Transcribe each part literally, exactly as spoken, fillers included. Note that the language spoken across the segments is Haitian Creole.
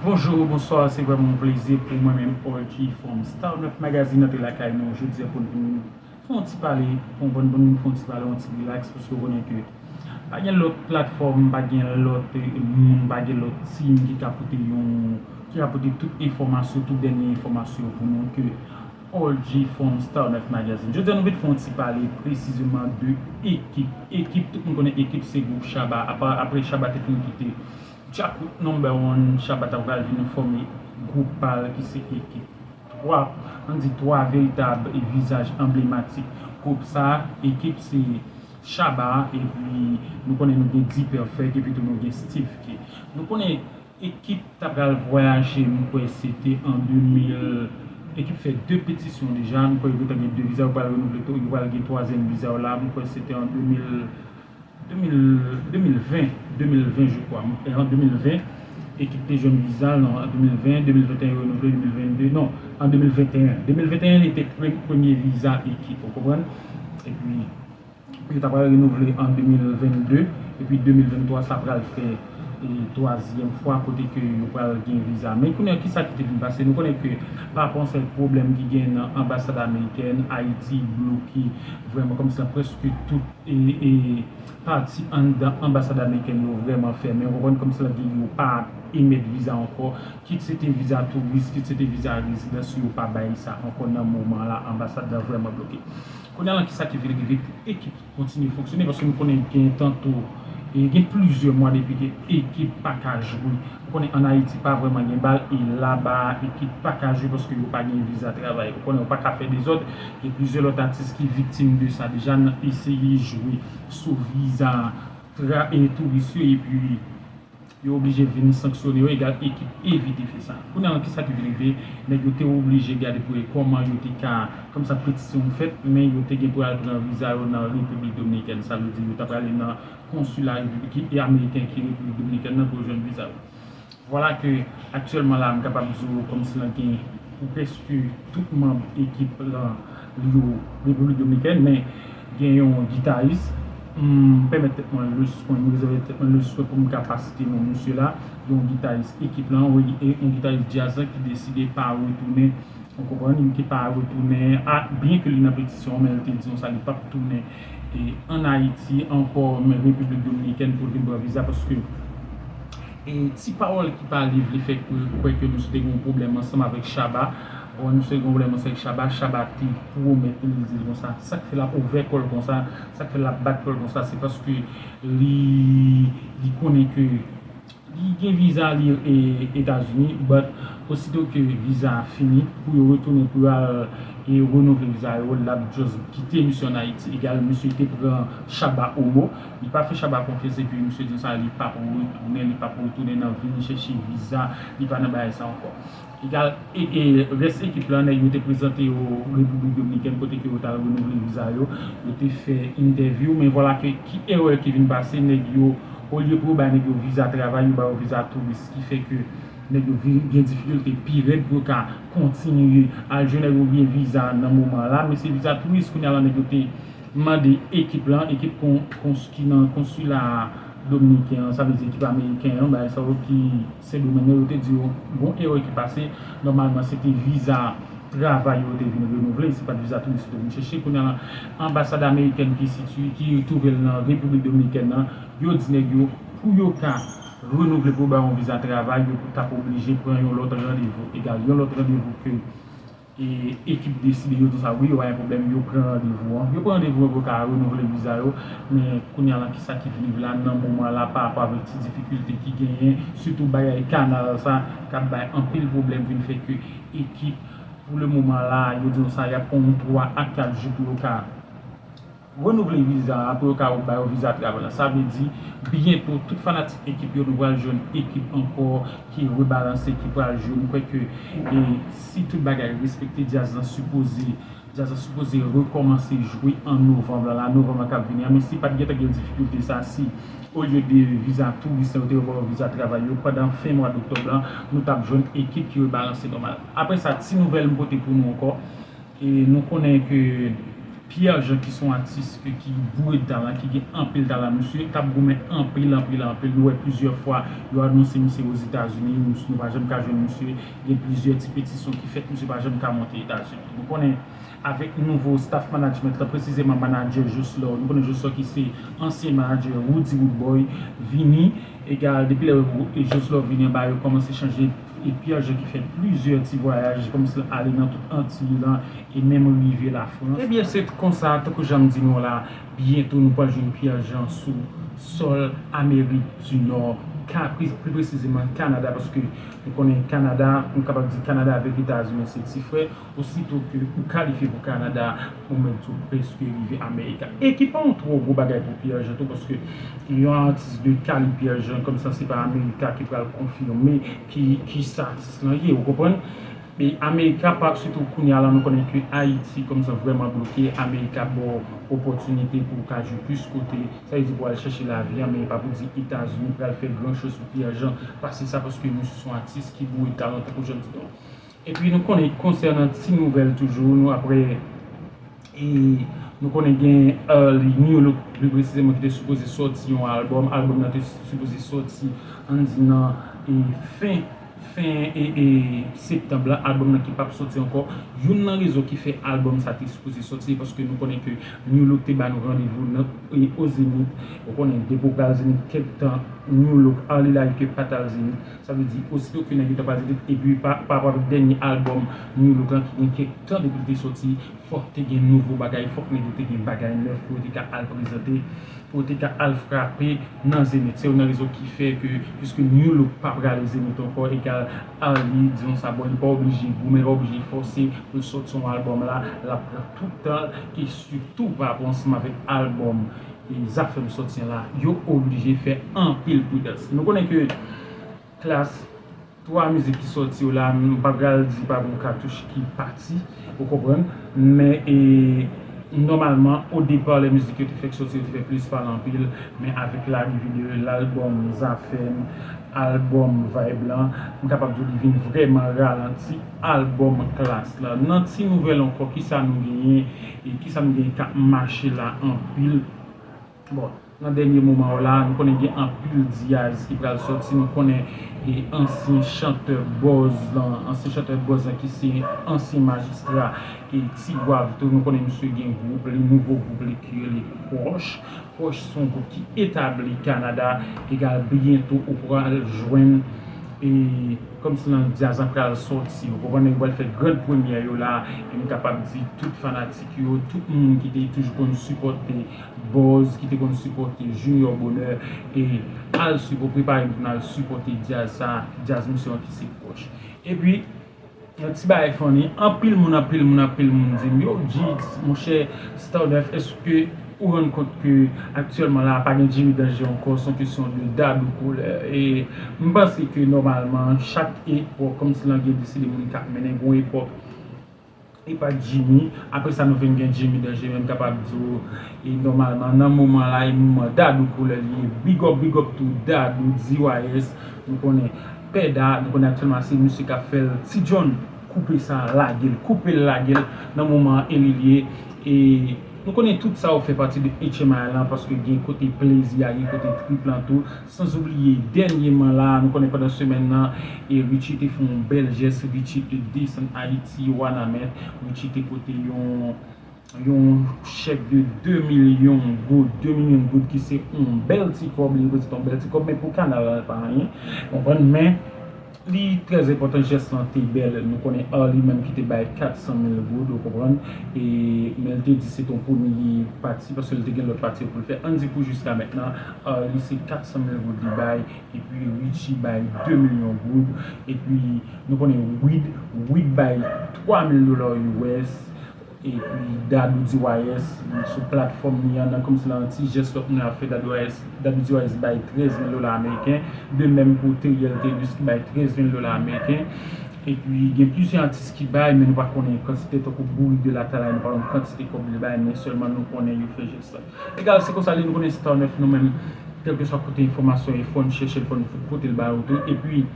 Bonjou, bonswa, se vrèman yon plezi pou mwen menm, Orgy from Star nèf Magazine, antre lakay nou jodi a pou n vin fè yon ti pale, konprann, pou n fè yon ti pale, yon ti rilaks, paske w konnen ke pa gen lòt platfòm, pa gen lòt moun, pa gen lòt team ki ka pote yon, ki ka pote tout enfòmasyon, tout dènye enfòmasyon pou nou ke Orgy from Star nèf Magazine. Jodi a nou vin fè yon ti pale presizeman de Ekip. Ekip, tout moun konnen Ekip se gwoup Shabba. Apa, apre Shabba te fin kite Djakout number one, Shabba ta pral vin fòme gwoup pa l ki se Ekip. Twa, ann di twa veritab vizaj anblematik gwoup sa, Ekip se Shabba, epi nou konnen nou gen D-Perfect, epi tou nou gen Steve K. Nou konnen Ekip ta pral vwayaje, m kwè se te an de mil, Ekip fè de petisyon deja, m kwè yo gentan gen de viza, yo pral renouvle tou, yo pral gen twazyèm viza yo la, m kwè se te an de mil, de mil, de mil ven, de mil ven, je crois. E an de mil ven, Ekip te jwenn viza l, non, an de mil ven, de mil venteyen yo renouvle, de mil vennde, non, an de mil venteyen. De mil venteyen, li te pre-, premye viza Ekip, ou konprann? Epi, yo ta pral renouvle an de mil vennde, epi de mil venntwa, sa pral fè, e, twazyèm fwa kote ke yo pral gen viza. Men kounye a, kisa ki te vin pase? Nou konnen ke pa rapò a yon sèl pwoblèm ki gen nan anbasad amerikèn, Ayiti bloke vrèman kòmsi prèske tout e, e pati anndan anbasad amerikèn yo vrèman fèmen. Ou konprann, kòmsi yo pa emèt viza ankò, kit se te viza touris, kit se te viza rezidans, yo pa bay sa ankò nan moman la, anbasad la vrèman bloke. Kounye a la, kisa ki vin rive pou Ekip kontinye fonksyone, paske nou konnen gen tan tou, e gen plizyè mwa depi ke Ekip pa ka jwe. Ou konnen ann Ayiti pa vrèman gen bal, e laba a Ekip pa ka jwe paske yo pa gen viza travay. Ou konnen yo pa ka fè dezòd, gen plizyè lòt atis ki viktim de sa deja nan eseye jwe sou viza tra-, e touris yo, epi yo oblije vin sanksyone yo, egal Ekip evite fè sa. Kounye a, kisa ki vin rive? Nèg yo te oblije gade pou wè kòman yo te ka, kòmsa petisyon fèt, men yo te gen pou al pran viza yo nan Repiblik Dominikèn. Sa vle di yo ta prale nan konsila Repiblik ameriken ki Repiblik Dominikèn nan pou yo jwenn viza yo. Vwala ke aktyèlman la, m kapab di w kòmsi lan gen pou prèske tout manb Ekip lan yo Repiblik Dominikèn, men gen yon gitaris, m pèmèt tèt mwen lespwen, m rezève tèt mwen lespwen pou m ka pa site non misye la, yon gitaris Ekip lan, wi, e yon gitaris djaz lan ki deside pa retounen, ou konprann, li te pa retounen, a, byen ke li nan petisyon an, men li te di konsa li p ap tounen, e, ann Ayiti ankò, men Repiblik Dominikèn pou l vin pran viza, paske e ti pawòl ki pale vle fè kwè, kwè ke misye te gen yon pwoblèm ansanm avèk Shabba. Bon, misye te gen yon pwoblèm ansanm avèk Shabba. Shabba te pwomèt li, li di l konsa, sa k fè l ap ouvè kò l konsa, sa k fè l ap bat kò l konsa, se paske li, li konnen ke li gen viza li, e, Etazini, but osito ke viza a fini, pou yo retounen, pou yo al, e, renouvle viza yo, l ap just kite misye ann Ayiti. Egal, misye te pran Shabba o mo. Li pa fè Shabba konfyans epi misye di sa, li p ap retounen, li p ap retounen nan vin chèche viza, li pa nan bagay sa ankò. Egal, e, e rès Ekip lan, nèg yo te prezante yo Repiblik Dominikèn kote ke yo t al renouvle viza yo, yo te fè entèvyou, men vwala ke ki erè ki vin pase, nèg yo, olye pou yo bay nèg yo viza travay, yo ba yo viza touris, ki fè ke nèg yo vin gen difikilte pi rèd pou yo ka kontinye al jwenn nèg yo byen viza nan moman la, men se viza touris kounye a la nèg yo te mande Ekip lan, Ekip kon, kons, ki nan konsila dominiken an, sa vle di Ekip ameriken an, bagay sa yo ki Sendomeng nan, yo te di yo gon erè ki pase, nòmalman se te viza travay yo te vin renouvle, se pa t viza touris yo te vin chèche. Kounye a la, anbasad amerikèn ki sitiye, ki twouve l nan Repiblik Dominikèn nan, yo di nèg yo, pou yo ka renouvle pou yo ba yo yon viza travay, yo t ap oblije pran yon lòt randevou. Egal, yon lòt randevou ke e, Ekip deside, yo di sa, wi, yo pa gen pwoblèm, yo pran randevou an. Yo pran randevou an pou yo ka renouvle viza yo, men kounye a la, kisa ki vin rive la, nan moman la, pa rapò avèk ti difikilte ki genyen, sitou bagay kanal sa, k ap bay anpil pwoblèm, vin fè ke Ekip, pou le moman la, yo di nou sa, y ap pran yon twa a kat jou pou yo ka renouvle viza a pou yo ka ba yo viza travay la. Sa vle di, byento, tout fanatik Ekip yo, nou pral jwenn Ekip ankò ki rebalanse, ki pral jwe. M kwè ke, e, si tout bagay respekte, djaz lan sipoze, djaz lan sipoze rekòmanse jwe an novanm lan la, novanm lan k ap vini an. Men si pa t gentan gen difikilte sa, si olye de viza touris lan, yo te ba yo viza travay yo pandan fen mwa doktòb lan, nou t ap jwenn Ekip ki rebalanse nòmal. Apre sa, ti nouvèl m pote pou nou ankò. E nou konnen ke Pierre Jean ki se yon atis ke, ki boure de talan, ki gen anpil talan. Misye t ap goumen anpil, anpil, anpil. Nou wè plizyè fwa yo anonse misye Ozetazini, misye, nou pa janm ka jwenn misye. Gen plizyè ti petisyon ki fèt, misye pa janm ka monte Etazini. Nou konnen avèk nouvo staff management la, presizeman manadjè Jocelor, nou konnen Jocelor ki se ansyen manadjè Roody Roodboy, vini, egal, depi lè Jocelor vini anba, yo kòmanse chanje, e Pierre Jean ki fè plizyè ti vwayaj, kòmanse ale nan tout Antiy lan, e menm rive Lafrans. Ebyen, se konsa, tankou jan m di nou la, byento nou pral jwenn Pierre Jean sou sòl Amerik di Nò, ka, pli, pli presizeman Kanada, paske nou konnen Kanada, nou kapab di Kanada avèk Etazini se ti frè, osito ke ou kalifye pou Kanada, ou menm tou prèske rive Amerika. E ki pa yon twò gwo bagay pou Pierre Jean tou, paske yon atis de kalib Pierre Jean, kòmsa se pa Amerika ki pral konfime ki, ki sa atis lan ye, ou konprann? E Amerika pa, sitou kounye a la, nou konnen ke Ayiti kòmsa vrèman bloke, Amerika ba w opòtinite pou w ka jwe plis kote, sa vle di pou w al chèche lavi a, men e pa pou di Etazini pral fè gran choz pou Pierre Jean pase sa, paske misye se yon atis ki boure talan, tankou jan m di nou. Epi nou konnen, konsènan ti nouvèl toujou, nou apre, e nou konnen gen Arly, New Look pli presizeman, ki te sipoze sòti yon albòm. Albòm nan te sipoze sòti, ann di nan, e, fen, fen, e, e, septanm la. Albòm nan ki p ap sòti ankò. Youn nan rezon ki fè albòm sa te sipoze sòti, paske nou konnen ke New Look te ba nou randevou nan, e, o Zenith. Ou konnen, depi w pral Zenith kèk tan, New Look, Arly Live ke pa t al Zenith. Sa vle di, osito ke nèg yo t ap al Zenith, epi pa, pa rapò avèk dènye albòm New Look lan ki gen kèk tan depi l te sòti, fòk te gen nouvo bagay, fòk nèg yo te gen bagay nèf pou yo te ka al prezante, pou yo te ka al frape nan Zenith. Se youn nan rezon ki fè ke, piske New Look pa prale Zenith ankò, egal Arly, di nou sa, bon, li pa oblije goumen, li pa oblije fòse pou l sòti yon albòm la, l ap pran tout tan l, e sitou pa rapò ansanm avèk albòm, e, Zafèm sòti an la, yo oblije fè anpil pridans. Nou konnen ke Klass, twa mizik ki sòti yo la, m pa pral di pa gen katouch ki pati, ou konprann, men, e, nòmalman, o depa, lè mizik yo te fèk sòti, yo te fè plis pale anpil, men avèk larive de lalbòm Zafèm, albòm Vibe lan, m kapab di w li vin vrèman ralanti albòm Klass la. Nan ti nouvèl ankò, kisa nou genyen, e kisa nou genyen k ap mache la anpil? Bon, nan dènye moman yo la, nou konnen gen anpil Diaz ki pral sòti. Nou konnen, e, ansyen chantè Buzz lan, ansyen chantè Buzz lan ki se ansyen majistra, e, Ti Gwav tou. Nou konnen misye gen gwoup li, nouvo gwoup li ki rele Pwòch. Pwòch se yon gwoup ki etabli Kanada. Egal, byento ou pral jwenn, e, kòmsi nan djaz lan pral sòti. Ou konprann, nèg yo pral fè gran premyè yo la, e m kapab di tout fanatik yo, tout moun ki te toujou konn sipòte Buzz, ki te konn sipòte Junior Bonheur, e al sipò-, prepare nou pou n al sipòte djaz sa, djaz misye an ki se Pwòch. Epi, yon ti bagay funny, anpil moun, anpil moun, anpil moun di m, yo, Giggs, monchè, Star Neuf, èske ou rann kont ke aktyèlman la, pa gen Jimmy Danger ankò, se yon kesyon de Dadou Couleur. E m panse ke nòmalman, chak epòk, kòmsi lan gen de se de moun k ap mennen, gen yon epòk, e pa Jimmy, apre sa nou vin gen Jimmy Danger, men m kapab di w, e nòmalman, nan moman la, e moman Dadou Couleur li ye. Big up, big up to Dadou, D Y S, nou konnen Pèda, nou konnen aktyèlman se misye k ap fè l. Ti John, koupe sa, lage l, koupe l, lage l, nan moman an, e li l ye. E nou konnen tout sa yo fè pati de H M I lan, paske gen kote plezi a, gen kote trip lan tou. Sanzoubliye, dènyèman la, nou konnen pandan semèn nan, e Richie te fè yon bèl jès, Richie te desann Ayiti, Wanament, Richie te pote yon, yon chèk de de milyon goud, de milyon goud ki se yon bèl ti kòb, li reprezante yon bèl ti kòb, men pou kanal la, l pa anyen, konprann, men li trè enpòtan, jès lan te bèl. Nou konnen Arly menm ki te bay kat san mil goud, ou konprann, e, men l te di se t on premye pati, paske l te gen lòt pati yo pou l fè. Ann di pou jiska mentnan, Arly se kat san mil goud li bay, epi Richie bay de milyon goud, epi nou konnen Wid, Wid bay twa mil dola U S, epi Dadou D Y S, sou platfòm li an, nan kòmsi lan ti jès lòt moun ap fè, Dadou D Y S, Dadou D Y S bay trèz mil dola ameriken, de menm pou Teriel Thelus ki bay trèz mil dola ameriken, epi gen plizyè atis ki bay, men nou pa konnen kantite, tankou Bourik de Latalay, nou pa konn kantite kòb li bay, men sèlman nou konnen yo fè jès la. Egal, se konsa li, nou konnen Star Neuf, nou menm, kèlkeswa kote enfòmasyon ye, fò n chèche l, fò n fout pote l ba ou tou. Epi,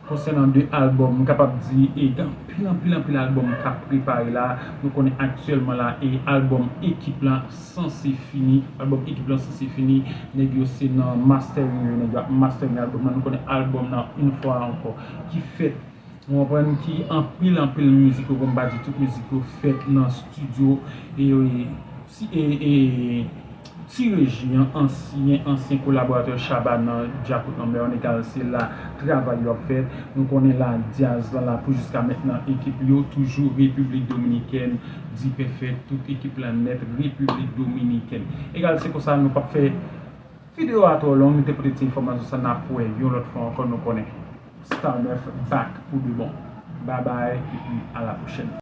Konsènan de albòm, m kapab di e gen anpil, anpil, anpil albòm k ap prepare la. Nou konnen aktyèlman la e albòm Ekip la sanse fini. Albòm Ekip la sanse fini. Nèg yo se nan mastering yo, nèg yo ap mastering albòm nan. Nou konnen albòm nan yon fwa ankò ki fèt, nou konprann ki anpil, anpil mizik yo, pou m pa di tout mizik yo fèt nan estidyo e, e, ti, e, e, Ti Reji an, ansyen, ansyen kolaboratè Shabba nan Djakout Lambert an, egal se la travay yo ap fèt. Nou konnen la djaz lan la pou jiska mentnan ekip yo toujou Repiblik Dominikèn, D-Perfect, tout ekip la nèt Repiblik Dominikèn. Egal se konsa nou p ap fè videyo a twò long, nou te pote ti enfòmasyon sa, n ap wè yon lòt fwa ankò, nou konnen Star Neuf back pou de bon. Babay epi a la pwochèn.